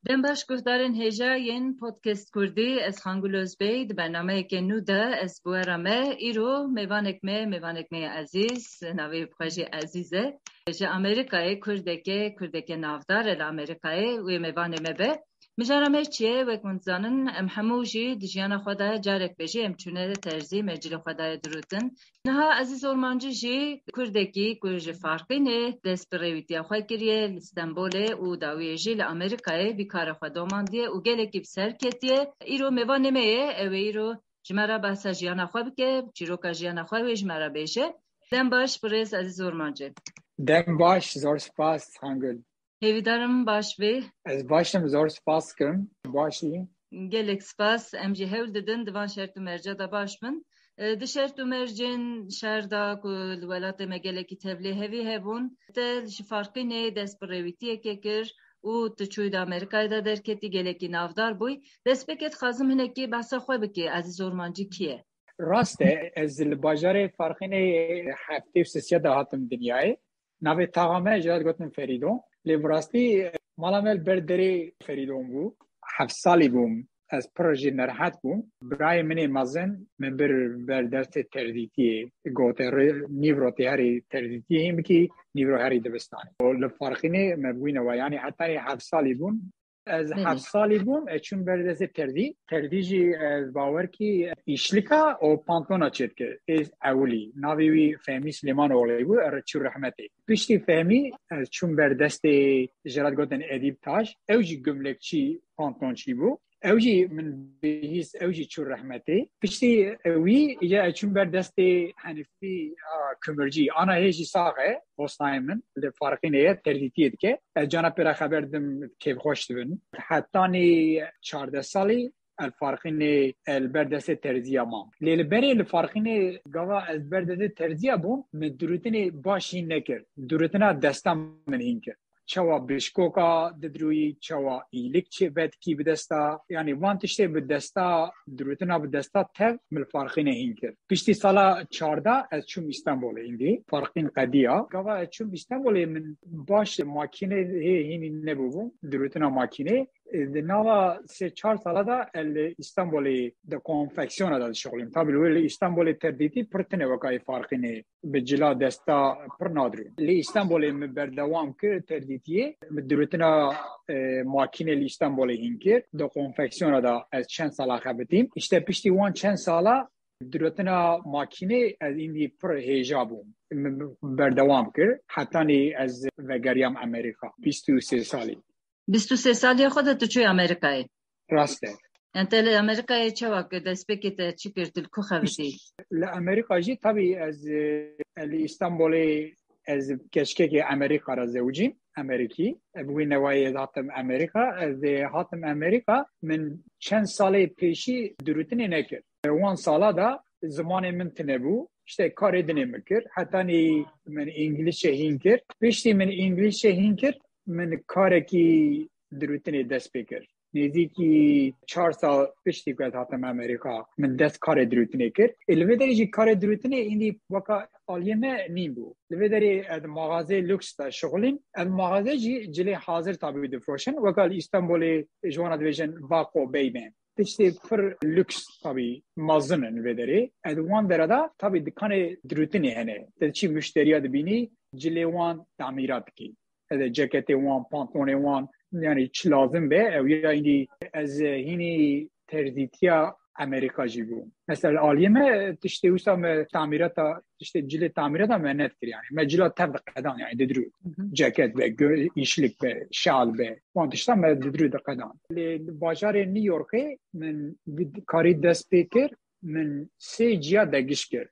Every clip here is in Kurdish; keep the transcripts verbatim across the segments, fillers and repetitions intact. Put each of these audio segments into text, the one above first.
Dem baş guhdarên hêja yên Podcast Kurdî, ez Xangul Ozbey, di bernameyeke nû de ez bi we re me. Îro mêvanek me, mêvanek me yê ezîz, navê xwe jî Ezîz e. Ji Amerîkayê Kurdek e, Kurdeke navdar e li Amerîkayê, wê mêvanê me be. Mijara me çi ye? Wek hûn dizanin, em hemû jî di jiyana xwe de carek be jî em çûne terzî, me cilê xwe daye dirûtin. Niha Ezîz Ormancî jî Kurdekî ku ji Farqînê dest bi rêwîtiya xwe kiriye li Stenbolê û dawiyê jî li Amerîkayê vî kara xwe domandiye û gelekî bi ser ketiye. Îro mêvanê me ye, ew ê îro ji me re behsa jiyana xwe bike, çîroka jiyana xwe wê ji me re bêje. Dem baş birêz Ezîz Ormancî. Dem baş, zor spas Xangul. Hêvîdarim baş bî. Ez baş im, zor spas dikim. Baş î? Gelek spas. Em jî hewl didin di van şert û merca de baş bin. E, di şert û mercên şer de ku li welatê me gelekî tevlihevî hebûn, te ji Farqînê dest bi rêwîtiyekê kir û tu çûyî di Amerîkayê de derketî, gelekî navdar bûyî. Destpêkê dixwazim hinekî behsa xwe bikî, Ezîz Ormancî kî ye? Rast e, ez li bajarê Farqînê heftê û sê de hatim dinyayê. Navê taxa me jê re digotin Ferîdon. Lê bi rastî mala me li ber derê Ferîdon bû. Heft salî bûm. Ez pir jî nerehet bûm. Birayê min ê mezin min bir ber dersê terdîtiyê. Gote, "Rê-, nîvro tê herî terdîtiyê hîn bikî, nîvro herî dibistanê." Û li Farqînê me bûyne we. Yanî hetanî heft salî bûn. Ez Belê. Heft salî bûm, ez çûm ber destê terdî. Terdî jî, ez bawer kî, îşlika û pantona çêdike. Ê ewilî. Navê wî Fehmî Silêmanoğlu bû, er çû rehmetê. Piştî Fehmî, ez çûm ber destê jê re digotin Edîb Taş. Ew jî gumlekçî, pantonçî bû. Ew jî min bihîst, ew jî çû rehmetê. Piştî wî, îca ez çûm ber destê Henîfî, a, Kumircî. Ana hê jî sax e, hostayê min, li Farqînê ye, terdîtiyê dike. Ez cana pê re xeber didim, kêfxweş dibin. Hetanî çardeh salî, el Farqînê, el ber destê terziya mam. Lê li berê li Farqînê gava ez ber destê terziya bûm, min dirûtinê baş hîn nekir. Dirûtina desta min hîn kir. Çawa bişkoka didirûyî, çawa îlik çê vedikî bi desta, yanî van tiştê bi desta, dirûtina bi desta tev min li Farqînê hîn kir. Piştî sala çardeh ez çûm Îstanbulê îndî, Farqîn qediya. Gava ez çûm Îstanbulê min baş makîne hê hînî nebûbû, dirûtina makînê. Di nava sê çar sala de ez li Îstanbulê di konfeksiyona de dişixulîm. Tabî li Îstanbulê terdîtî pir tune weka yê Farqînê. Bi cila desta pir nadirûn. Li Îstanbulê min berdewam kir terdîtiyê. Min dirûtina, e, makînê li Îstanbulê hîn kir. Di konfeksiyona de ez çend sala xebitîm. Îşte piştî wan çend sala dirûtina makînê ez îndî pir hêja bûm. Min berdewam kir. Hetanî ez vegeriyam Amerîka. Bîst û sê salî. Bîst û sê saliya xwe de tu çûyî Amerîkayê? Rast e. Yanî te li Amerîkayê çawa kir, destpêkê te çi kir, tu li ku xebitî? Li Amerîka jî tabî ez, e, li Îstanbulê ez keçikekê Amerîka re zewicîm, Amerîkî. E, bi wî newayê ez hatim Amerîka. Ez ê hatim Amerîka, min çend salê pêşî dirûtinê nekir. E, wan sala de zimanê min tune bû. Îşte karê dinê min kir. Hetanî min îngilîzçe hîn kir. Piştî min îngilîzçe hîn kir, min karekî dirûtinê dest pê kir. Nêzîkî çar sal piştî ku ez hatim Amerîka, min dest karê dirûtinê kir. Ê, li vê derê jî karê dirûtinê îndî weka aliyê me nîn bû. Li vê derê ez maxazê lûks de şixulîm. Ev maxazê jî cilê hazir tabî difroşin. Weka li Îstanbulê ji wan re dibêjin Vako Beyme. Tiştê pir lûks tabî mezin in vê derê. Ez wan dere de tabî dikanê dirûtinê hene. Te çi muşteriya dibînî, cilê wan tamîrat dikî. Ede ceketê wan, pantolonê wan, yanî çi lazim be, ew ya îndî ez hînî terdîtiya Amerîka jî bûm. Mesela aliyê me tiştê wisa me tamîrata, tiştê cilê tamîrata me nedikir yanî. Me cila tev diqedan yanî didirû. Hı hı. Ceket be, gö-, îşlik be, şal be. Wan tişta me didirû diqedan. Lê bajarê New Yorkê min bi-, karî dest pê kir, min sê ciya de giş kir.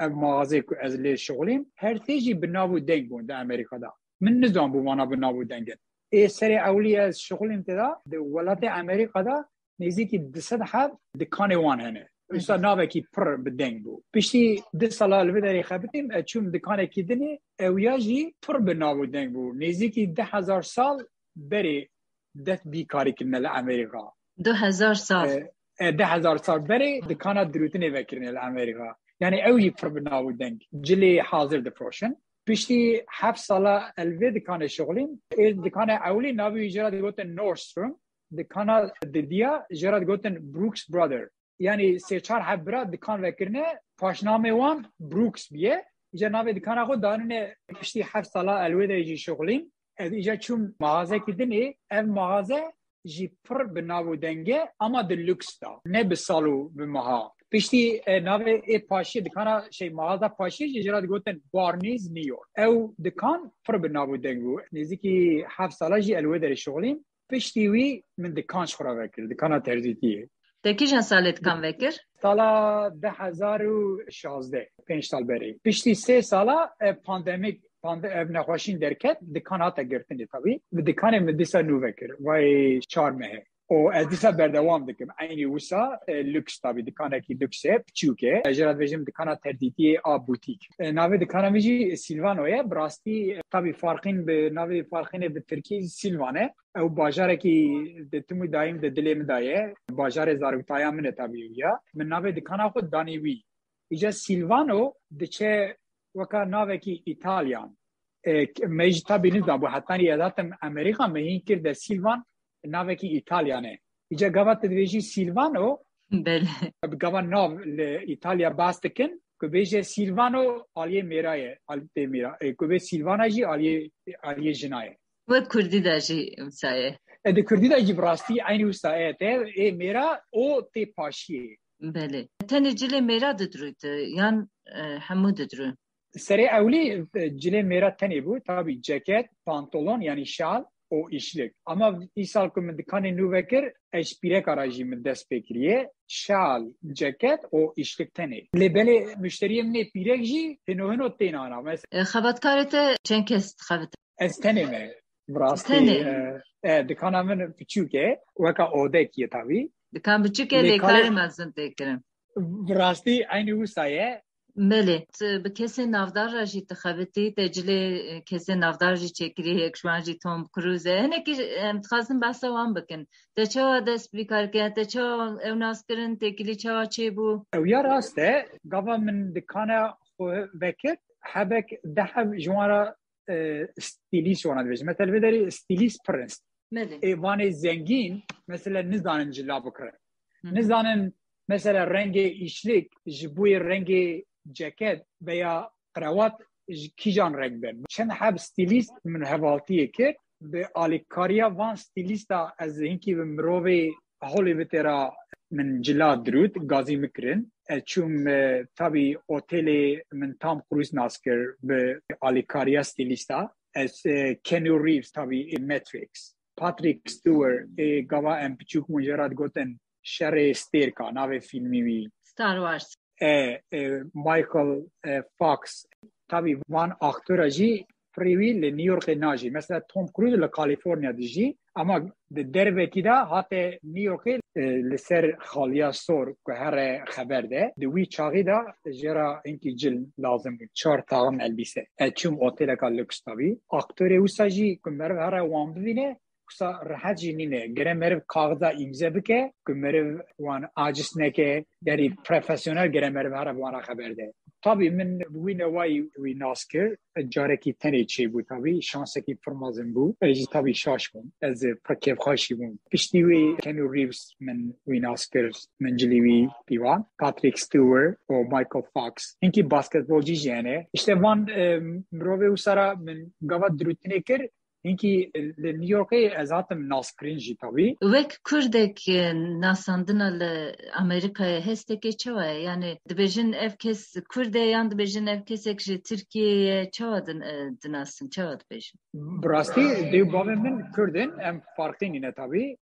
Ev maxazê ku ez lê şixulîm, her sê jî bi nav û deng bûn di Amerîka de. Min nizanbû vana bi nav û deng in. Ê serê ewlî ez şixulîm tê de, di welatê Amerîka de nêzîkî du sed heb dikanê wan hene. Wisa navekî pir bi deng bû. Piştî du sala li vê derê xebitîm, ez çûm dikanekî dinê, ew ya jî pir bi nav û deng bû. Nêzîkî du hezar sal berê dest bî karî kirine li Amerîka. Du hezar sal. E, e, du hezar sal berê dikana dirûtinê vekirine li Amerîka. Yanî ew jî pir bi nav û deng. Cilê hazir difroşin. Piştî heft sala ez li vê dikanê şixulîm. Ê dikana ewlî navê wî jê re digotin Nordstrom. dikana didiya, jê re digotin Brooks Brother. Yanî sê çar heb bira dikan vekirine, paşnamê wan Brooks biye. Îca navê dikana xwe danine, piştî heft sala elwê de jî şixulîm. Ez îca çûm maxazekî dinê, ev maxaze jî pir bi nav û deng e, ama di lûks da, ne bi sal û bi meha. Piştî, e, navê ê paşiyê dikana, şey, maxaza paşiyê jî jê re digotin Barney's New York. Ew dikan pir bi nav û deng bû. Nêzîkî heft sala jî elwê derê şixulîm. Piştî wî min dikan ji xwe re vekir, dikana terzîtiyê. Te kîjan salê dikan vekir? Sala du hezar û şazdeh, pênc sal berê. Piştî sê sala, e, pandemîk, pande-, ev nexweşîn derket, dikan hate girtinê tabî. Bi dikanê min dîsa nû vekir, vay çar meh e. Û ez dîsa berdewam dikim. Eynî wisa, e, lûks tabî, dikanekî lûks e, piçûk e. Ez jê re dibêjim dikana terzîtiyê a bûtîk. E, navê dikana min jî Silvano ye. Bi rastî, e, tabî farqîn bi, navê farqînê bi tirkî Silvan e. Ew bajarekî di tim û dayîm di dilê min de ye. Bajarê zaroktaya min e tabî ew ya. Min navê dikana xwe danî wî. Îca Silvano diçe weka navekî Îtalyan. E, k-, me jî tabî nizanbû, hetanî ez hatim Amerîka, me hîn kir de Silvan navekî Îtalyan e. Îca gava tu dibêjî Silvano, Belê. Bi gava nav li Îtalya bas dikin, ku bêje Silvano aliyê mêra ye, aliyê mêra. E, ku bê Silvana jî aliyê, aliyê jina ye. Wek Kurdî de jî wisa ye. E, di Kurdî de jî bi rastî eynî wisa ye. Te ê mêra o tê paşiyê. Belê. Tenê cilê mêra didirû tu, yan, e, hemû didirû? Serê ewlî, e, cilê mêra tenê bû. Tabî ceket, pantolon, yanî şal û îşlik. Ama îsal ku min dikanê nû vekir, ez ji pîreka re jî min dest pê kiriye. Şal, ceket û îşlik tenê. Lê belê muşteriyê min ê pîrek jî hino hino tên ana. Mes- E, xebatkarê te çend kes dixebite? Ez tenê me. Bi rastî, Tenê? e, e, dikana min piçûk e. Weka odek ye tabî. Dikan biçûk e, Lê lê karê karê mezin tê kirin. Bi rastî eynî wisa ye. Belê. Tu bi kesên navdar re jî dixebitî, te cilê, e, kesên navdar jî çêkirî, yek ji wan jî Tom Cruise e. Hinekî, em dixwazin behsa wan bikin. Te çawa dest bi vî kar kir? Te çawa ew nas kirin? Têkilî çawa çêbû? Ew ya rast e. Gava min dikana xwe vekir, hebek deh heb ji wan re, e, stîlîst wana dibêjin. Mesela vê derê stîlîst pir in. Belê. Ê vanê zengîn, mesela nizanin cila bikirin. Hı hı. Nizanin mesela rengê îşlik ji bo yê rengê ceket veya qrewat ji kîjan reng bin. Çend heb stîlîst min hevaltiyê kir. Bi alîkariya van stîlîsta ez hinkî bi mirovê Hollywoodê re min cila dirût, gazî min kirin. Ez çûm, e, tabî otelê min Tom Cruise nas kir bi alîkariya stîlîsta. Ez, e, Keanu Reeves tabî, e, Matrix. Patrick Stewart, e, gava em piçûk bûn jê re digotin Şerê Stêrka, navê fîlmî wî. Star Wars. E, e, Michael, e, Fox. Tabî van aktora jî pirê wî li New Yorkê najî. Mesela Tom Cruise li California dijî, ama di dervekî de hate New Yorkê, e, li ser xaliya sor ku here xeber de, di wî çaxî de jê re hinkî cil lazim bû, çar taxim elbîse. Ez çûm oteleka lûks tabî. Aktorê wisa jî ku meriv here wan bibîne, wisa rehet jî nîne. Gere meriv kaxiza îmze bike, ku meriv wan aciz neke, yanî profesyonel gere meriv here bi wan re xeber de. Tabî min bi wî newayî wî nas kir, carekî tenê çêbû tabî, şansekî pir mezin bû. Ez jî tabî şaş bûm. Ez pir kêfxweş jî bûm. Piştî wî Keanu Reeves min wî nas kir, min cilî wî pîvan. Patrick Stewart û Michael Fox. Hinkî basketbolcî jî hene. Îşte van, e, mirovê wisa re min gava dirûtinê kir, hinkî li New Yorkê ez hatim naskirin jî tabî. Wek Kurdek, e, nasandina li Amerîkayê hestekê çawa ye? Yani dibêjin ev kes Kurd e yan dibêjin ev kesek ji Tirkiyeyê ye, çawa din-, e, dinasin, çawa dibêjin? Bi rastî dê û bavê min Kurd in, em farqî nîne tabî.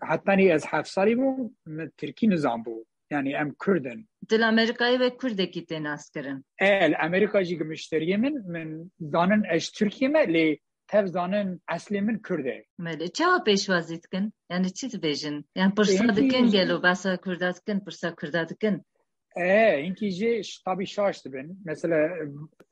Hetanî ez heft salî bûm, min Tirkî nizanbû. Yani em Kurd in. Di li Amerîkayê wek Kurdekî tê naskirin? E, li Amerîka jî gi muşteriyê min, min zanin ez ji Tirkiyê me, lê tev zanin eslê min Kurd e. Belê. Çawa pêşwazî dikin? Yani çi dibêjin? Yani pirsa Hinkî dikin jî gelo, behsa Kurda dikin, pirsa Kurda dikin? E, hinkî jê ş-, tabî şaş dibin. Mesela,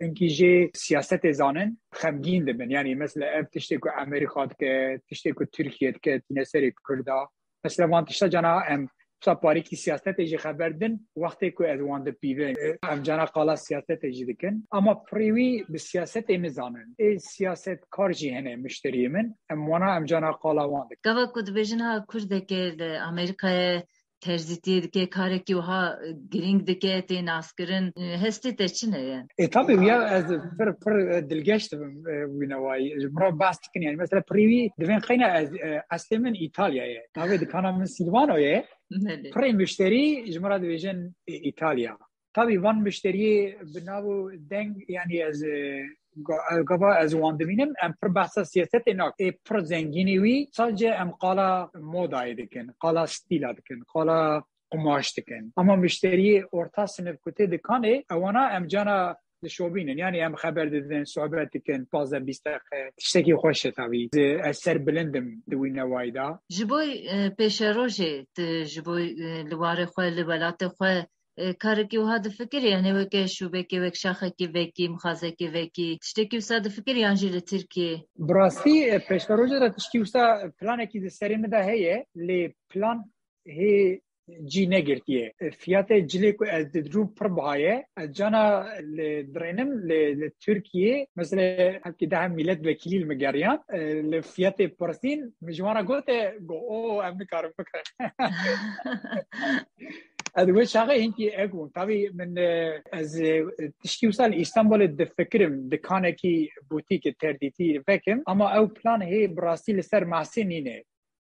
hinkî jê siyasetê zanin, xemgîn dibin. Yani mesela ev tiştê ku Amerîka dike, tiştê ku Tirkiye dike, tîne serê Kurda. Mesela van tişta cana em Wisa parîkî siyasetê jî xeber din, wextê ku ez wan dipîvin, em cana qala siyasetê jî dikin. Ama pirê wî bi siyasetê nizanin. Ê siyasetkar jî hene muşteriyê min. Em wana em cana qala wan dikin. Gava ku dibêjin ha Kurdekê li Amerîkayê terzîtiyê dike, karekî wiha, e, girîng dike, tê naskirin, e, hestê te çi ne ye? E, tabii ya ez pir, pir, e, dilgeş dibim, e, wî newayî. Ji min re behs dikin, yani mesela pirî wî divên qeyna ez, e, eslê min Îtalya ye. Navê dikana min Silvano ye. Belê. Pirê muşterî ji min re dibêjin, e, Îtalya. Tabii van muşteriyê bi nav û deng, yani ez, e, ga-, gava ez wan dimînim, em pir behsa siyasetê nakin. Ê pir zengînî wî sadece em qala modayê dikin, qala stîla dikin, qala qumaş dikin. Ama muşteriyê orta sinif ku tê dikanê, ewana em cana dişopînin. Yani em xeber didin, sohbet dikin, pazdeh bîst deqe. Tiştekî xweş e tabii. Ez serbilind im di wî newayî de. Ji bo, e, pêşerojê, tu ji bo, e, li warê xwe, li welatê xwe, e, karekî wiha difikirî? Yani weke şûbekê, wek şaxekî vekî, mixazekî vekî, tiştekî wisa difikirî yan jî li Tirkiyê? Bi rastî, e, pêşerojê de tiştî wisa planekî di serê min de heye, lê plan hê cî negirtiye. Fiyatê cilê ku ez didirim pir biha ye. Ez cana li dirênim li, li Tirkiye, mesela hevkî de hem milletvekilî li min geriyan, e, li fiyatê pirsîn, min ji wan re gote, go, "O, em nikarin bikirin." Ez wê çaxê hinkî ek bûm. Tabii min, e, ez, e, tiştî wisa li Îstanbulê difikirim, dikanekî butîkê terdîtî vekim, ama ew plan hê bi rastî li ser masê nîne.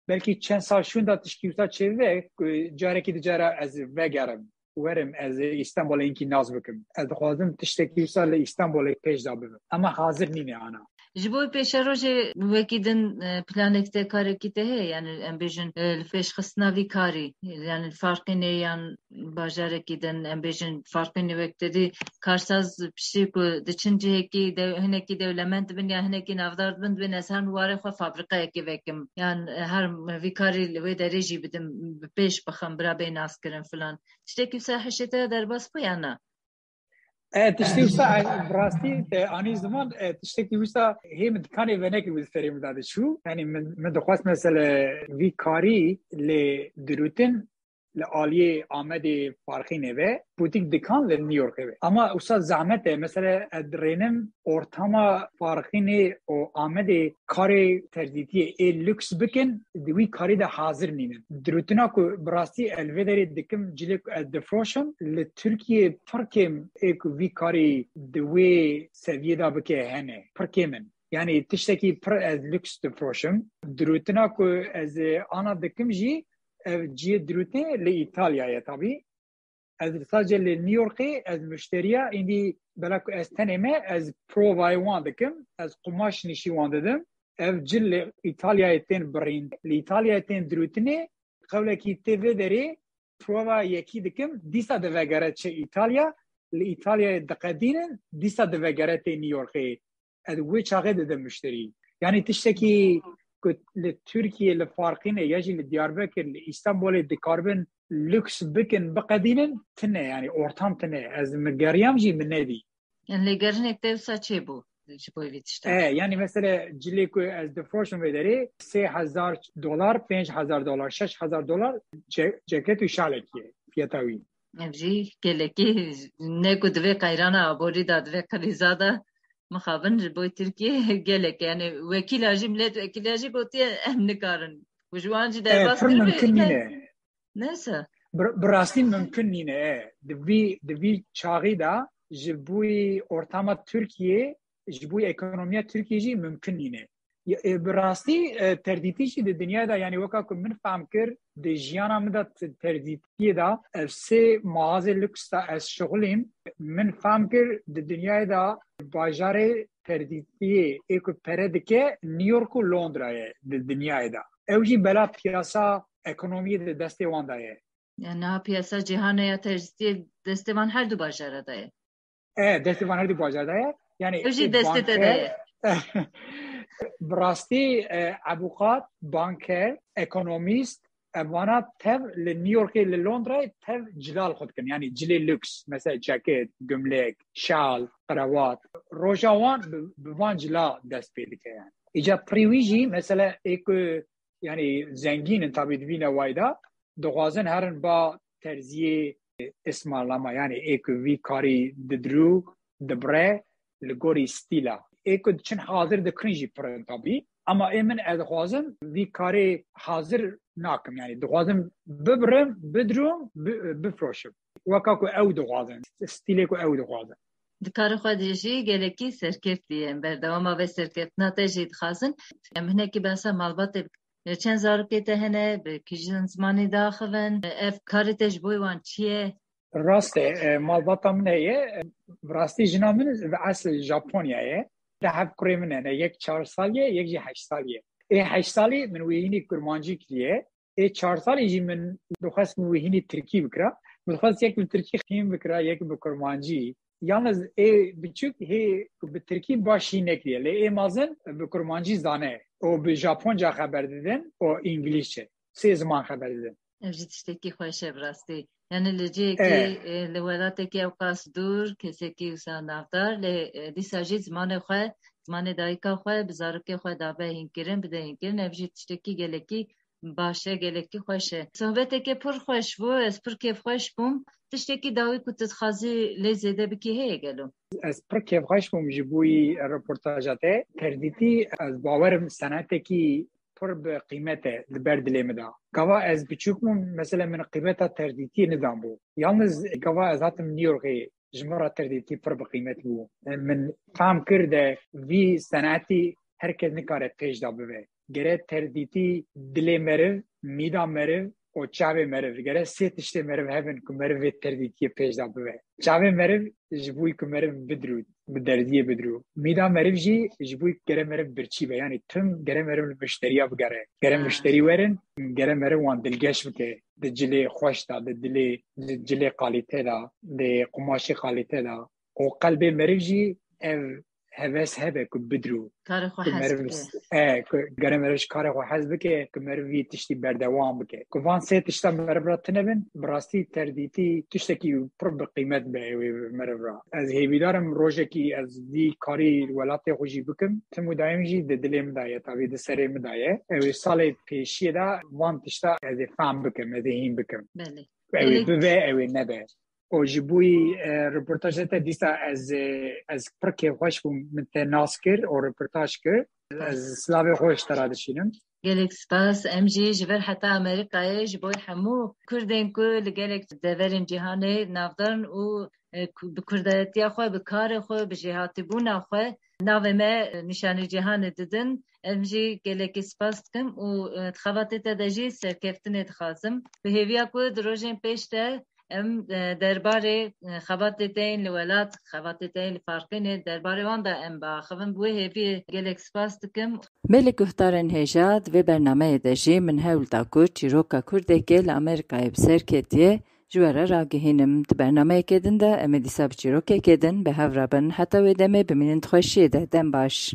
Belkî çend sal şûnda tiştî wisa çêbibe, ku carekî di cara ez vegerim, werim, ez Îstanbulê hinkî nas bikim. Ez dixwazim tiştekî wisa li Îstanbulê pêş de bibim. Ama hazir nîne ana. Ji bo pêşerojê wekî din, e, planek te, karekî te heye? Yani em bêjin, e, li pêşxistina vî karî, yani li Farqînê yan bajarekî din, em bêjin Farqînê wek te dî, karsaz piştî ku diçin cihekî dew-, hinekî dewlemend dibin ya hinekî navdar dibin, dibên ez her warê xwe fabrîkayekê vekim. Yan, e, her vî karî li wê derê jî bidim, bi pêş bixim, bira bê naskirin filan. Tiştekî wisa hişê te derbas bû ya na? E, tiştî wisa, e, bi rastî, e, anî ziman, e, tiştekî wisa hê min dikanê venekir wî serê min de diçû. Yani min, min dixwest mesele vî karî lê dirûtin li aliyê Amedê Farqînê ve, butîk dikan li New Yorkê ve. Ama wisa zehmet e, mesela ez dirênim ortama Farqînê û Amedê karê terdîtiyê ê lüks bikin, di wî karî de hazir nînin. Dirûtina ku bi rastî ez li vê derê dikim, cilê ku ez difroşim, li Tirkiyê pir kêm ê ku vî karî di wê seviyê de bike hene. Pir kêm in. Yani tiştekî pir ez lüks difroşim. Dirûtina ku ez, e, ana dikim jî, ev cihê dirûtê li Îtalyayê tabii. Ez sadece li New Yorkê ez muşteriya, îndî bela ku ez tenê me, ez provayê wan dikim, ez qumaş nîşî wan didim. Ev cil li Îtalyayê tên birîn, li Îtalyayê tên dirûtinê, qewlekî tê vê derê prova yekî dikim, dîsa divegere çi Îtalya, li Îtalyayê diqedînin, dîsa divegere tê New Yorkê. Ez wê çaxê didim muşterî. Yani tiştekî ku li Tirkiyê, li Farqînê ya jî li Diyarbekir, li Îstanbulê dikaribin lüks bikin, biqedînin, tine, yani ortam tine. Ez min geriyam jî min nedî. Yani lêgerinek te wisa çêbû ji bo vî tişta? E, yani mesela cilê ku ez difroşim vê derê sê hezar dolar, pênc hezar dolar, şeş hezar dolar ce-, ceket û şalekî ye fiyata wî. Ev jî gelekî, ne ku divê qeyrana aborî da, divê qevîza da mixabin ji bo Tirkiye gelek. Yani wekîla jî, millet wekîla jî gotiye em nikarin. Ku ji wan jî E, derbas pir kiribin, mimkun îne, nîne. Neyse. Bi, bi rastî mimkun nîne. E, di vî, di vî çaxî de ji bo ortama Tirkiye, ji bo ekonomiya Tirkiye jî mimkun nîne. Ya, e, bi rastî, e, terdîtî jî di dinyayê de, yani weka ku min fehm kir, di jiyana min de t-, terdîtiyê de, ev sê mağazê lüks de ez şixulîm, min fehm kir, di dinyayê de bajarê terdîtiyê ê ku pere dike New York û Londra ye di dinyayê de. Ew jî bela piyasa ekonomiyê di destê wan de ye. Yani niha piyasa cîhanê ya terdîtiyê destê van her du bajara de ye. E, destê van her du bajar de ye. Yani Ew jî destê te de banker, ye. Bi rastî, e, ebuqat, banker, ekonomîst, e, vana tev li New Yorkê, li Londrayê tev cila li xwe dikin. Yani cilê lüks, mesela ceket, gumlek, şal, qirewat. Roja wan bi, bi van cila dest pê dike yani. Îca pirî wî jî, mesela ê ku, yani zengîn in tabii di vî newayî de, dixwazin herin ba terziyê ısmarlama, yani ê ku vî karî didrû, dibire li gorî stîla. Ê ku diçin hazir dikirin jî pirin tabî. Ama ê min ez dixwazim vî karê hazir nakim. Yani dixwazim bibirim, bidrûm, bi-, bifroşim. Weka ku ew dixwazin, stîlê ku ew dixwazin. Di karê xwe de jî gelekî serkevtî ye. Em berdewama vê serkeftina te jî dixwazin. Em hinekî behsa malbatê bikin. Çend zarokê te hene? Bi kîjan zimanê diaxivin? Ev karê te ji bo wan çi ye? Rast e, e, malbata min heye. E, bi rastî jina min bi esil Japonya ye. Di hev kurê min hene. Yek çar sal ye, yek jî heşt sal ye. Ê heşt salî min wê hînî kurmancî kiriye. Ê çar salî jî min dixwest min wê hînî tirkî bikira. Min dixwest yek bi tirkî xîm bikira, yek bi kurmancî. Yalnız ê biçûk hê bi tirkî baş hîn nekiriye. Lê ê mezin bi kurmancî zane. Û bi japonca xeber didin û îngilîzce. Sê ziman xeber didin. Ev jî tiştekî xweş e bi rastî. Yani li cihekî, E. e, li welatekî ewqas dûr, kesekî wisa navdar, lê, e, dîsa jî zimanê xwe, zimanê dayika xwe, bi zarokê xwe dabe hînkirin, bide hînkirin. Ev jî tiştekî gelekî baş e, gelekî xweş e. Sohbeteke pir xweş bû, ez pir kêfxweş bûm. Tiştekî dawî ku tu dixwazî lê zêde bikî heye gelo? Ez pir kêfxweş bûm ji bo wî reportaja te. Terdîtî, ez bawerim senetekî pir bi qîmet e li ber dilê min de. Gava ez biçûk bûm, mesela min qîmeta terdîtiyê nidanbû. Yalnız gava ez hatim New Yorkê, ji min re terdîtî pir bi qîmet bû. Min fam kir de vî senetî her kes nikare pêş de bibe. Gere terdîtî dilê meriv, mîda meriv û çavê meriv. Gere sê tiştê meriv hebin ku meriv vê terdîtiyê pêş de bibe. Çavê meriv ji bo ku meriv bidrû, bi derdiyê bidrû. Mîda meriv jî ji bo gere meriv birçî be. Yani tim gere meriv li muşteriya bigere. Gere Ha. muşterî werin, gere meriv wan dilgeş bike. Di cilê xweş de, di dilê, di cilê qalîte de, di qumaşê qalîte de. Û qelbê meriv jî ev heves hebe ku bidrû. Karê xwe Ku hez meriv bike. E, ku gere meriv ji karê xwe hez bike, ku meriv vî tiştî berdewam bike. Ku van sê tişta meriv re tune bin, bi rastî terdîtî tiştekî pir bi qîmet be wê meriv re. Ez hêvîdar im rojekî ez vî karî welatê xwe jî bikim. Tim û dayim jî di dilê min de ye, tabî di serê min de ye. Ew ê salê pêşiyê de van tişta ez ê fam bikim, ez ê hîn bikim. Belê. Ew ê Belê. bibe, ew ê nebe. Û ji bo wî, e, reportaja te dîsa ez, e, ez pir kêfxweş bûm, min te nas kir û reportaj kir. Ez silavê xwe ji te re dişînim. Gelek spas. Em jî ji vir heta Amerîkayê ji bo hemû Kurdên ku li gelek deverên cîhanê navdar in û, e, ku-, bi kurdayetiya xwe, bi karê xwe, bi jêhatîbûna xwe navê me, e, nîşanî cîhanê didin. Em jî gelekî spas dikim û, e, di xebatê te de jî serkeftinê dixwazim. Bi hêviya ku di rojên pêş de em, e, derbarê, e, xebatê te yên li welat, xebatê te yên li Farqînê, derbarê wan de em biaxivin. Bi wê hêviyê gelek spas dikim. Belê guhdarên hêja, di vê bernameyê de jî min hewl da ku çîroka Kurdekê li Amerîkayê bi ser ketiye ji we re ragihînim. Di bernameyeke din de em ê dîsa bi çîrokekê din bi hev re bin. Heta wê demê bimînin di xweşiyê de. Dem baş.